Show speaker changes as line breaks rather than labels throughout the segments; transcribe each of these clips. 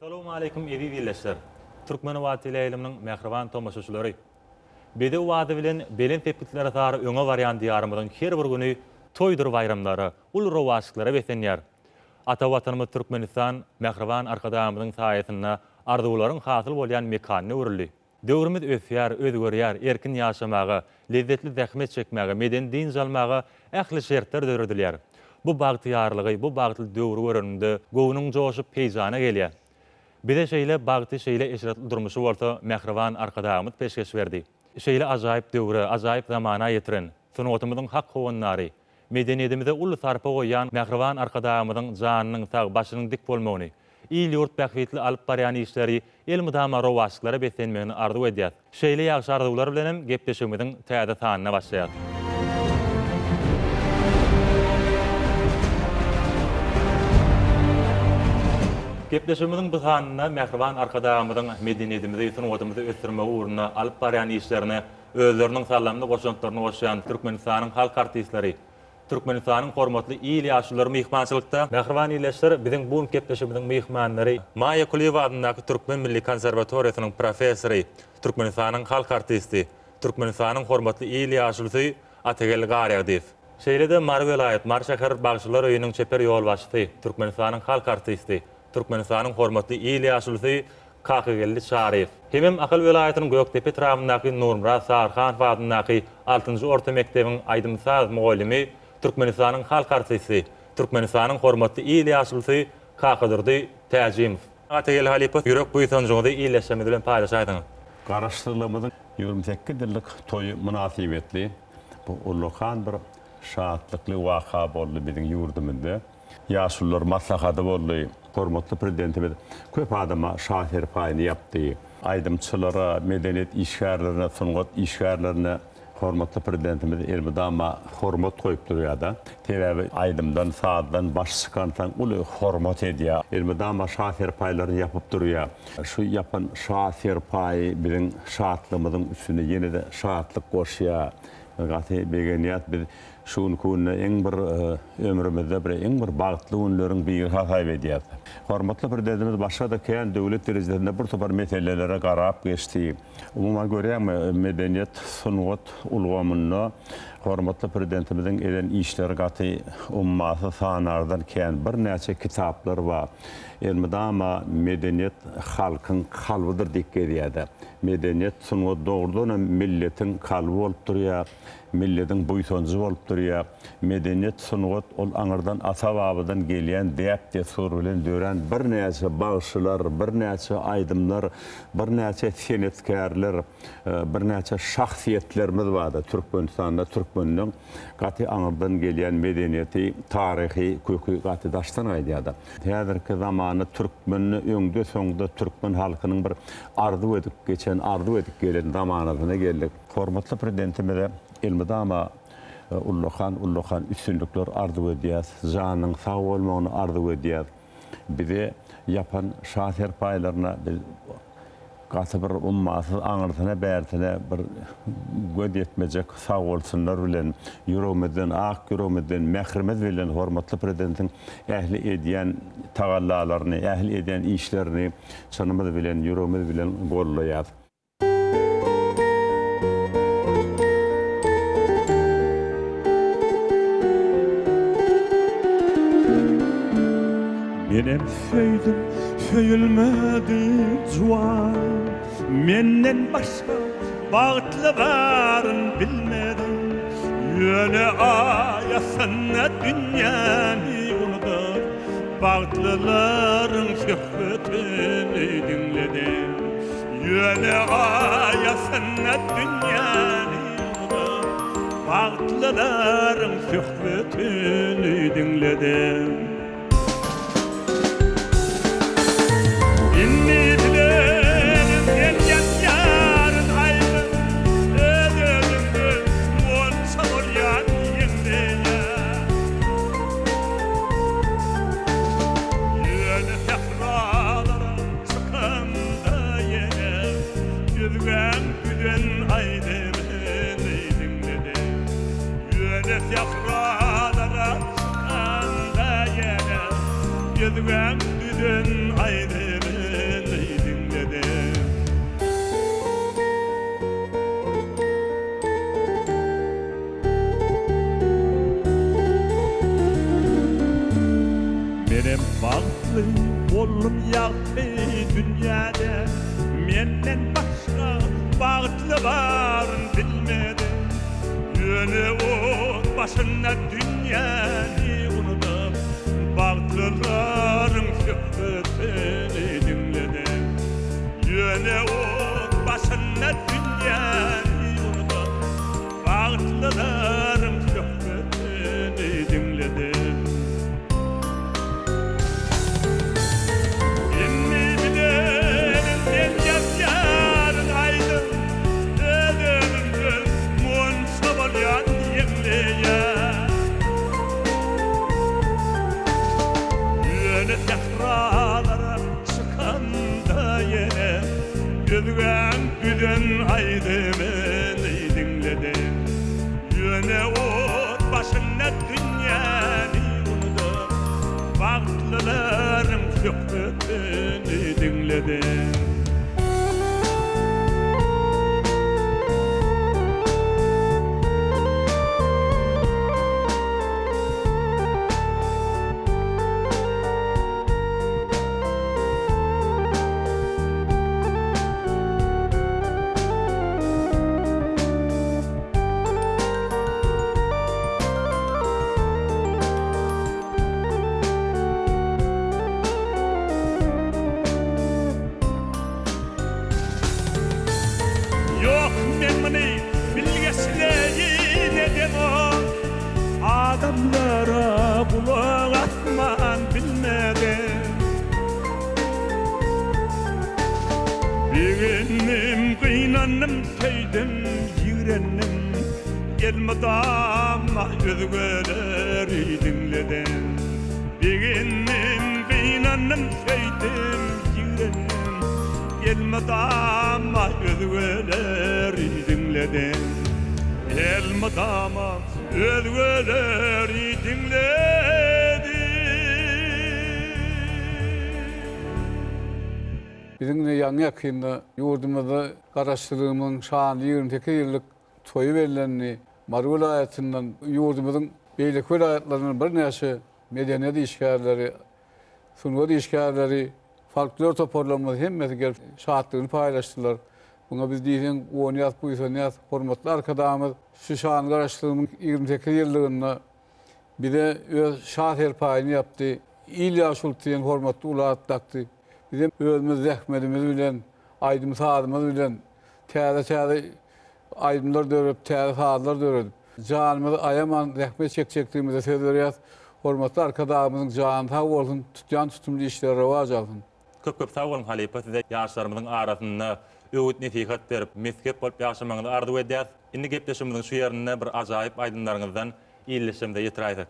Salowmaleýkim eziz ildeşler! Türkmenabat teleýaýlymynyň mähriban tomaşaçylary! Bedew bady bilen belent sepgitlere sary öňe barýan Diýarymyzyň her bir güni toýdur baýramlara, uly rowaçlyklara beslenýär. Ata Watanymyz Türkmenistan mähriban Arkadagymyzyň saýasynda arzuwlaryň hasyl bolýan mekanyna öwrüldi. Döwrümiz ösýär, özgerýär, erkin ýaşamaga, lezzetli zähmet çekmäge, medeni dynç almaga ähli şertler döredilýär. Bu bagtyýarlygy, bu bagtly döwri göreniňde, göwnüň joşup heýjana gelýär. Bize şeýle bagty, şeýle eşretli durmuşy bolsa mähriban Arkadagymyz peşgeş berdi. Şeýle ajaýyp döwre, ajaýyp zamana ýetiren, sungatymyzyň hak howandary, Medeniýetimize uly sarpa goýýan mähriban Arkadagymyzyň janynyň sag, başynyň dik bolmagyny, il-ýurt bähbitli alyp barýan işleri elmydama rowaçlyklara beslenmegini arzuw edýäs. Şeýle ýagşy arzuwlar bilenem gepleşigimiziň täze sanyna başlaýas. Gepleşigimiziň bu sanynda mähriban Arkadagymyzyň medeniýetimizi, sungatymyzy ösdürmek ugrunda alyp barýan işlerine Özleriniň saldamly goşantlaryny goşýan Türkmenistanyň halk artistleri, Türkmenistanyň hormatly il ýaşululary myhmançylykda. Mähriban ildeşler, biziň bu günki gepleşigimiziň myhmanlary, Maýa Kulyýewa adyndaky Türkmen milli konserwatoriýasynyň professory, Türkmenistanyň halk artisti, Türkmenistanyň hormatly il ýaşulusy Atageldi Garýagdyýew. Şeýle-de Mary welaýat, Mary şäher bagşylar öýüniň çeper ýolbaşçysy, Türkmenistanyň halk artisti, Türkmenistanyň hormatly il ýaşulusy Kakageldi Çaryýew. Hemem Ahal welaýatynyň Gökdepe etrabyndaky Nurmyrat Saryhanow adyndaky altynjy orta mekdebiň aýdym-saz mugallymy, Türkmenistanyň halk artisti, Türkmenistanyň hormatly il ýaşulusy Kakadurdy Täjimow. Atageldi halypa, ýürek buýsanjyňyzy ildeşlerimiz bilen paýlaşaýsaňyz.
Garaşsyzlygymyzyň 28 ýyllyk toýy mynasybetli bu ullakan bir şatlykly waka boldy biziň ýurdumyzda. Ýaşulular maslahaty boldy. Hormatly Prezidentimiz köp adama şa serpaýyny ýapdy. Aýdymçylara, medeniýet işgärlerine, sungat işgärlerine hormatly Prezidentimiz elmydama hormat goýup durýar-da. Sebäbi aýdymdan, sazdan baş çykansaň uly hormat edýär. Elmydama şa serpaýlaryny ýapyp durýar. Şu ýapan şa serpaýy biziň şatlygymyzyň üstüne ýene-de şatlyk goşýar. Gaty begenýäs biz. Şu günki günde iň bir ömrümizde bir iň bir bagtly günleriň biri hasap edýäs. Hormatly Prezidentimiz başga-da kän döwlet derejesinde bir topar meselelere garap geçdi. Umuman görýäňmi, medeniýet, sungat ulgamynda hormatly Prezidentimiziň eden işleri gaty ummasyz sanardan kän birnäçe kitaplar bar. Elmydama medeniýet halkyň kalbydyr diýip gezýär-de. Medeniýet, sungat dogrudan hem milletiň kalby bolup durýar. Milletiň buýsanjy bolup durýar. Medeniýet, sungat ol aňyrdan ata-babadan gelýän däp-dessur bilen dörän birnäçe bagşylar, birnäçe aýdymlar, birnäçe senetkärler, birnäçe şahsyýetlerimiz bardy. Türkmenistanda türkmeniň gaty aňyrdan gelýän medeniýeti, taryhy köki gaty daşdan gaýdýar-da. Häzirki zamanda türkmende öňde-soňda türkmen halkynyň bir arzuw edip geçen, arzuw edip gelen zamanasyna geldik. Hormatly Prezidentimize elmydama ullakan-ullakan üstünlikler arzuw edýäs, janynyň sag bolmagyny arzuw edýäs. Bize ýapan şa serpaýlaryna biz gaty bir ummasyz aňyrsyna-bärsine bir göz ýetmejek sagbolsunlar bilen, ýüregimizden, ak ýüregimizden, mährimiz bilen hormatly Prezidentiň ähli edýän tagallalaryny, ähli edýän işlerini çynymyz bilen, ýüregimiz bilen gollaýas.
Menem söýdüm, söýülmedi juwan. Menden başga bagtly baryn bilmedim. Ýöne aýasynda dünýäni unudyp, Bagtlylaryň söhbetini diňledim. Ýöne aýasynda dünýäni unudyp, Bagtlylaryň söhbetini diňledim. Indi bilenim men ýazýaryn aýdym, Öz-özümden monça bolýan ýeňleýän. Ýöne sähralara çykamda ýene Özgäň düzen aýdymyny diňledim. Ýöne sähralara çykamda ýene. Boldum ýagty dünýäde Menden başga bagtly baryn bilmedim Ýöne ot başynda dünýäni unudyp Bagtlylaryň söhbetini diňledim Ýöne ot başynda dünýäni unudyp Bagtlylaryň söhbetini diňledim. Indi bilerin men ýazýaryn aýdym, Öz-özümden monça bolýan ýeňleýän. Ýöne sähralara çykamda ýene, Özgäň düzen aýdymyny diňledim. Ýöne ot başynda dünýäni unudyp, Bagtlylaryň söhbetini diňledim. Ýok, men muny bilgeşleýin edemok. Adamlara gulak asman bilmedim. Begendim, gynandym, söýdüm, ýigrendim, Elmydama özgeleri diňledim. Begendim, gynandym, söýdüm, ýigrendim, Elmydama özgeleri diňledim. Elmydama özgeleri diňledim.
Biziň ine ýaňy-ýakynda ýurdumyzda Garaşsyzlygymyzyň şanly 28 ýyllyk toýy bellendi. Mary welaýatyndan, ýurdumyzyň beýleki welaýatlaryndan birnäçe medeniýet işgärleri, sungat işgärleri, folklor toparlarymyz hemmesi gelip şatlygyny paýlaşdylar. Muňa biz diýseň guwanýas, buýsanýas. Hormatly Arkadagymyz şu şanly Garaşsyzlygymyzyň 28 ýyllygynda bize öz şa serpaýyny ýapdy. Il ýaşulusy diýen hormatly uly at dakdy. Bizem özümiz zähmetimiz bilen, aýdym-sazymyz bilen täze-täze aýdymlar döredip, täze sazlar döredip, janymyzy aýaman zähmet çekjekdigimize söz berýäs. Hormatly Arkadagymyzyň jany sag bolsun, tutýan tutumly işleri rowaç alsyn.
Köp köp sag boluň halypa size ýaşlarymyzyň arasynda öwüt nesihat berip mesgep bolup ýaşamagyňyzy arzuw edýäs. Indi gepleşigimiziň şu ýerinde bir ajaýyp aýdymlaryňyzdan ildeşlerimize ýetiräýsek.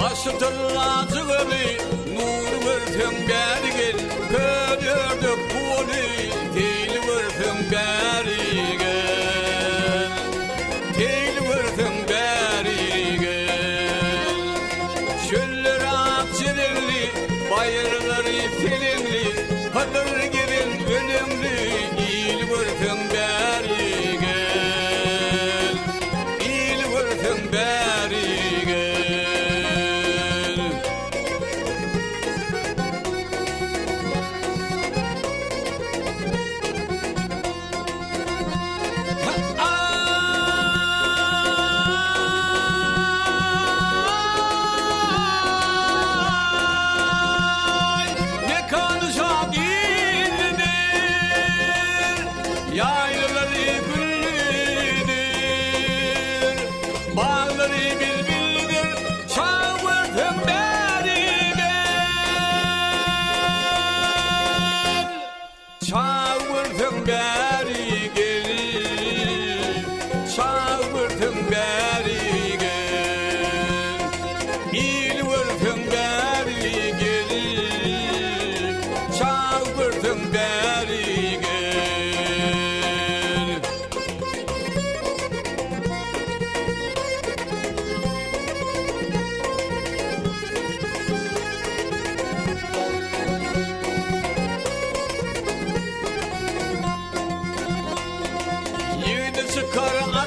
Başy tyllajy göli, Nury görseň bäri gel, Köl ördek guwaly, Seýli görseň bäri gel. Seýli görseň bäri gel. Çölleri ak jerenli, Baýyrlary seleňli, Hydyr gezen öleňli, Il görseň bäri gel. Il görseň bäri gel. Aý, mekany şa il.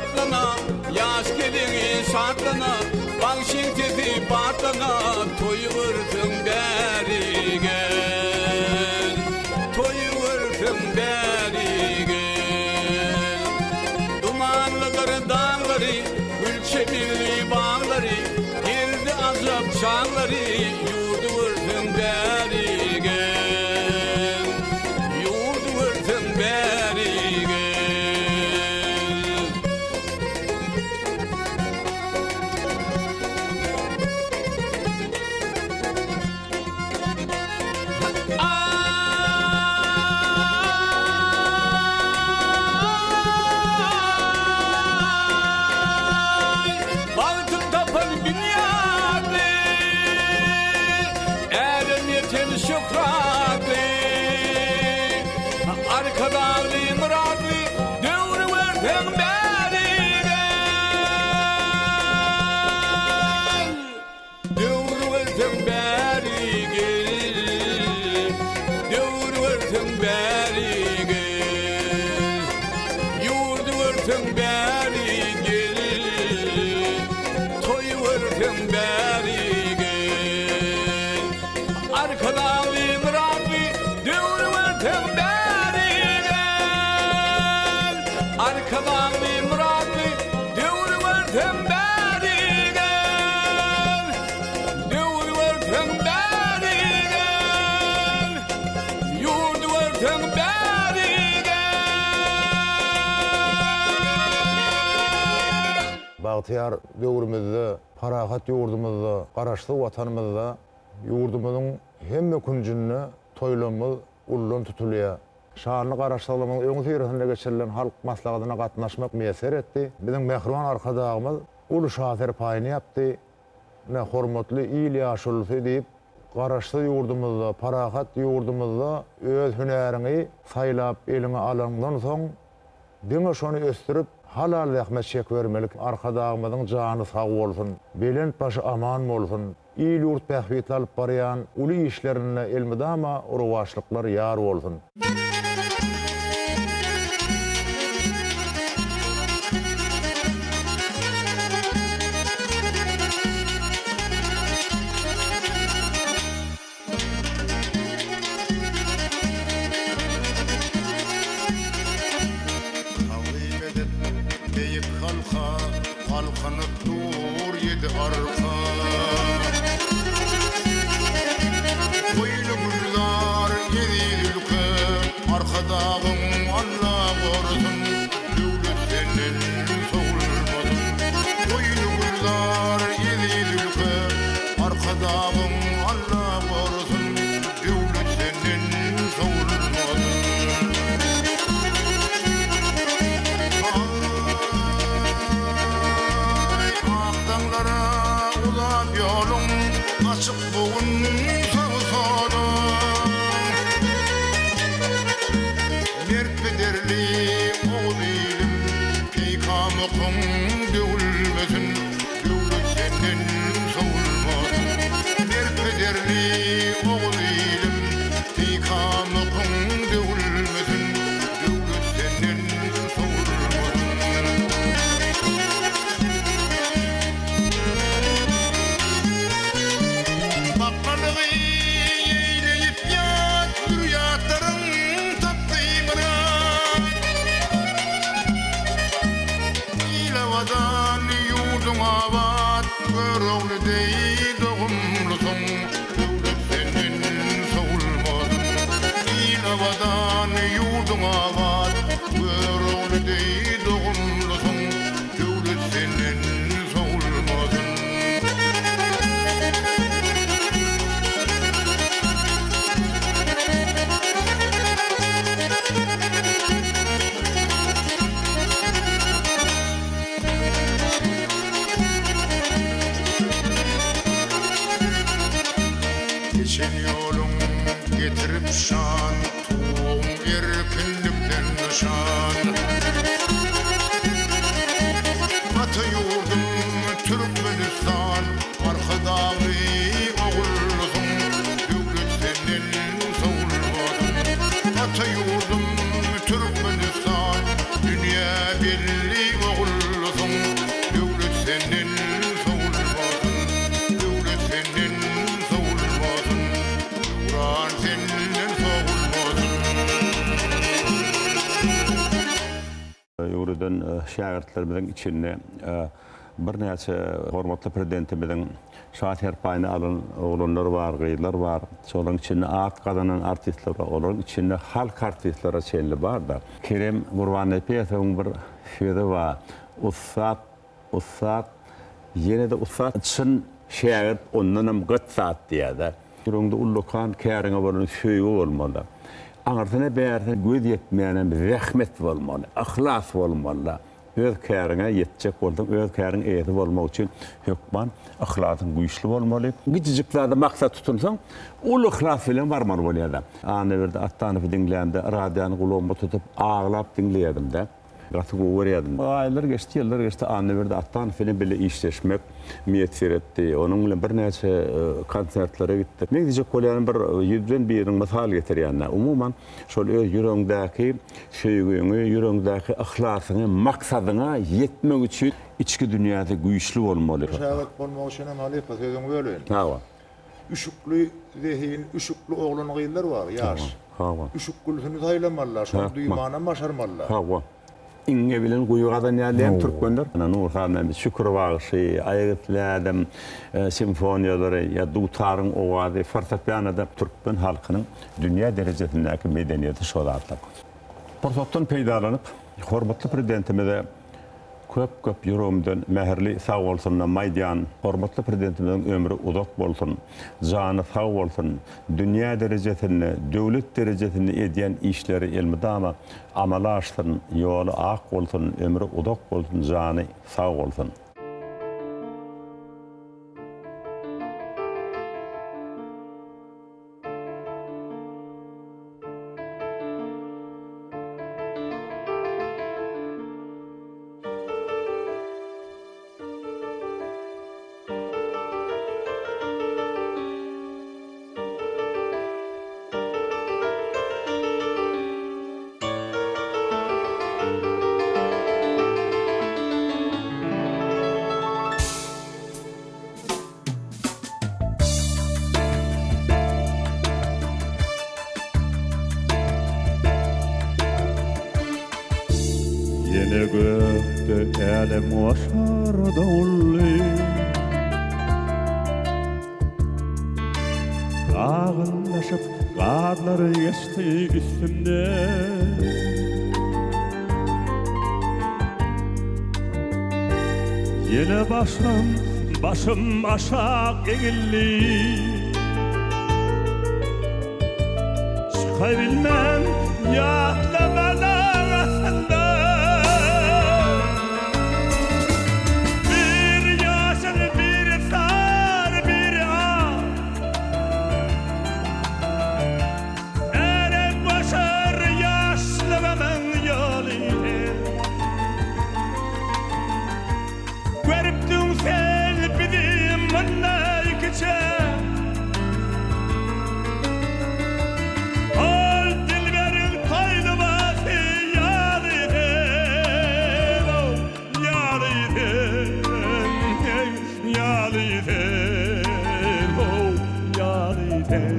gatlana, Ýaş gelini şatlana, Bagşyň sesi batlana, Toýy görseň bäri gel. Toýy görseň bäri gel. Dumanlydyr daglary, Gül çemenli baglary, Geldi ajap çaglary, Ýurdy görseň bäri gel. Ýurdy görseň bäri gel. Aý, bagtyn tapan binýatly, Älem ýeten şöhratly, Arkadagly, myratly döwri görseň bäri gel. Döwür görseň bäri gel, Döwür görseň bäri gel, Ýurdy görseň bäri gel, Toýy görseň bäri gel. Arkadagly, myratly döwür görseň bäri gel, Arkadagly, myratly döwür görseň bäri gel, Döwür görseň bäri gel, Ýurdy görseň bäri gel.
Bagtyýar döwrümizde, parahat ýurdumyzda, Garaşsyz Watanymyzda ýurdumyzyň hemme künjünde toýlarymyz uldan tutulýar. Şanly Garaşsyzlygymyzyň öňüsyrasynda geçirilen Halk Maslahatyna gatnaşmak miýesser etdi. Biziň mähriban Arkadagymyz uly şa serpaýyny ýapdy. Ine, hormatly il ýaşulusy diýip, Garaşsyz ýurdumyzda, parahat ýurdumyzda öz hünäriňi saýlap eliňe alanyňdan soň, diňe şony ösdürip, halal zähmet çekibermeli. Arkadagymyzyň jany sag bolsun, belent başy aman bolsun! Il-ýurt bähbitli alyp barýan uly işlerinde elmydama rowaçlyklar ýar bolsun!
Tagzym edip beýik halka, Galkynyp dur ýedi arka. Goýny gülzar eziz ülke, Arkadagyň Alla gorasyn, Döwlet senden sowulmasyn. Goýny gülzar eziz ülke, Arkadagyň Alla gorasyn, Döwlet senden sowulmasyn. Aý, ak daňlara uzap ýoluň, Açyk bu gün sag-soluň. Mert pederli oguz ilim, Peýkam okuň döwülmesin. Döwlet senden sowulmasyn. Mert pederli oguz ilim, Peýkam okuň döwülmesin. Döwlet senden sowulmasyn. Baknalygy eýleýip ýat, Zürýatlaryň tapdy myrat. Ilawadan ýurduň abat, Görogly deý dogumlysyň, Döwlet senden sowulmaz. Ilawadan ýurduň abat, Görogly deý dogumlysyň, Döwlet senden sowulmasyn. Geçen ýoluň getirip şan, Tuguň erkinlikden nyşan. Ata ýurdum Türkmenistan, Arkadagly ogulsyň, Döwlet senden sowulmasyn. Ata ýurdum Türkmenistan, Dünýä belli ogulsyň.
Öwreden şägirtlerimiziň içinde birnäçe hormatly Prezidentimiziň Şa serpaýyny alan oglanlar bar, gyzlar bar. Şolaryň içinde at gazanan artistler bar. Olaryň içinde halk artistlere çenli bar-da. Kerem Gurbannepesowyň bir sözi bar, Ussat, ussat, ýene-de ussat, çyn şägirt ondanam gyt zat diýýär-de. Ýüregiňde ullakan käriňe bolan söýgi bolmaly. Aňyrsyna bärsine göz ýetmeýänem zähmet bolmaly, yhlas bolmaly. Öz käriňe ýetjek bolsaň, öz käriň eýesi bolmak üçin hökman yhlasyň güýçli bolmaly. Kiçijik zada maksat tutunsaň, uly yhlas bilen barmaly bolýar-da. Annaberdi Atdanowy diňlämde, radiony gulagyma tutup, aglap diňleýärdim-de. Gaty gowy görýärdim. Aýlar geçdi, ýyllar geçdi, Annaberdi Atdanow bilen bile işleşmek miýesser etdi. Onuň bilen birnäçe konsertlere gitdik. Meň diýjek bolýanym bir ýüzden biriniň mysal getirýän-dä. Umuman, Şol öz ýüregiňdäki söýgüňi, ýüregiňdäki yhlasyňy, maksadyňa ýetmek üçin içki dünýäsi güýçli bolmaly.
Şägirt bolmak üçin hem halypa sözüňi böleýin.
Hawa.
Üşükli zehin, üşükli oglan-gyzlar bar, ýaş.
Hawa.
Üşüklüsini saýlamalylar, şony duýmanam başarmalylar.
Hawa. Iňňe bilen guýy gazanýar diýen türkmenler. Ine, Nurhan Şükür bagşy, Aýak islädim simfoniýalary ýa dutaryň owazy, fortepianoda türkmen halkynyň dünýä derejesindäki medeniýeti şo zatlar. Pursatdan peýdalanyp, hormatly Prezidentimize Köp-köp ýüregimden mähirli sagbolsunam aýdýan. Hormatly Prezidentimiziň ömri uzak bolsun, jany sag bolsun, dünýä derejesinde, döwlet derejesinde edýän işleri elmydama amala aşsyn, ýoly ak bolsun, ömri uzak bolsun, jany sag bolsun.
Ýene gökde älemgoşar dowully. Gagyllaşyp gazlar geçdi üstümden. Ýene başym, başym aşak egildi. Çykabilmän ýatlamalar astynda. Biri ýaşyl, biri sary, biri ak. Ärem goşar ýaşlygymyň ýoly sen. Görüpdiň sen bizi munda ikiçe. Ol dilberiň toý lybasy ýaly sen, ow, ýaly sen, eý, ýaly sen, ow, ýaly sen.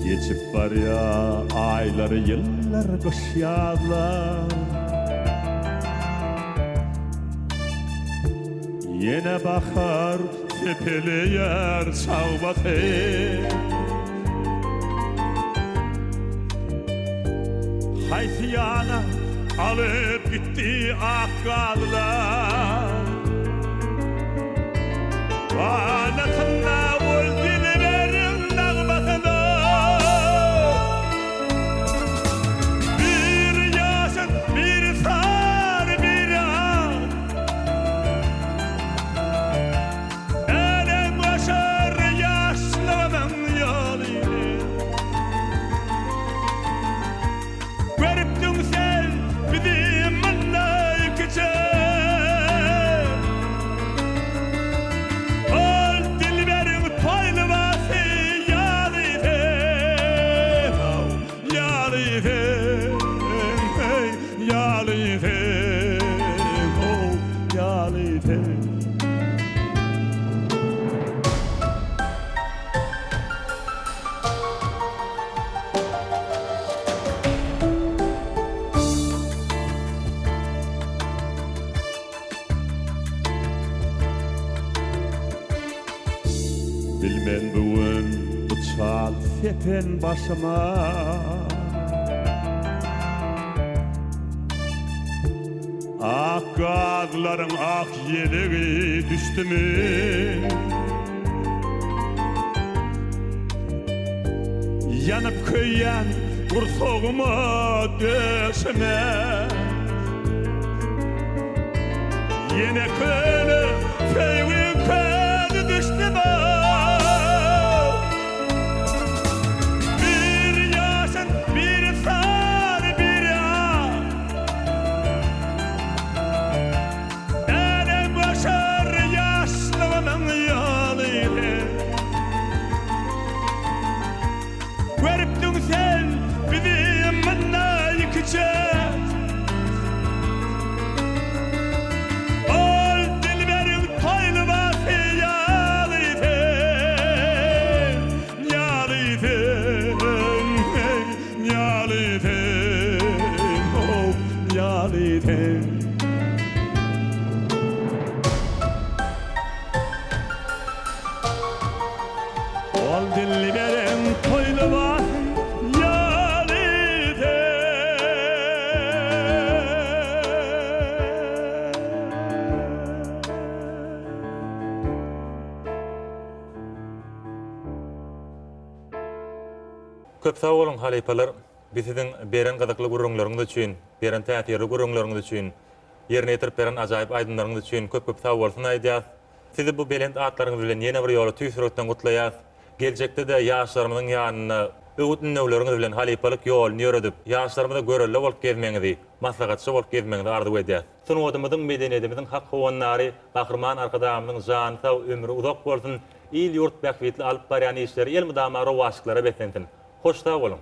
Geçip barýar aýlar, ýyllar, gyş, ýazlar. Ýene bahar sepeleýär çagbasy. Haýsy ýana alyp gitdi ak gazlar. Ganatynda ol dilberiň nagmasyna. Biri ýaşyl, biri sary, biri ak. Älemgoşar ýaşlygymyň ýoly. Görüpdiň sen bizi munda ikiçe. Ol dilberiň. Çal sepen başyma. Ak gazlaryň ak ýelegi düşdümi? Ýanyp köýýän gursagyma, döşüme. Ýene köne söýgiň közi düşdümi? Biri ýaşyl, biri sary, biri ak. Älem göçer ýaşlygymyň ýoly. Görüpdiň sen bizi munda ýikiçe. Ol dilberiň toý lybasy ýaly sen, ýaly sen, ýaly sen, how, ýaly sen. Ol dilberiň toý lybasy ýaly sen.
Köp sag boluň halypalar, biz siziň beren gyzykly gürrüňleriňiz üçin, beren täsirli gürrüňleriňiz üçin, ýerine ýetirip beren ajaýyp aýdymlaryňyz üçin köp köp sag bolsun aýdýas. Sizi bu belent atlaryňyz bilen ýene bir ýola tüýs ýürekden gutlaýas. Geljekde-de ýaşlarymyzyň ýanynda öwüt-ündewleriňiz bilen halypalyk ýoluny ýöredip, ýaşlarymyza görelde bolup gezmegiňizi, maslahatçy bolup gezmegiňizi arzuw edýäs. Sungatymyzyň, medeniýetimiziň hak howandary Gahryman Arkadagymyzyň jany sag, ömri uzak bolsun, il-ýurt bähbitli alyp barýan işleri elmydama rowaçlyklara beslensin! Hoş sag boluň!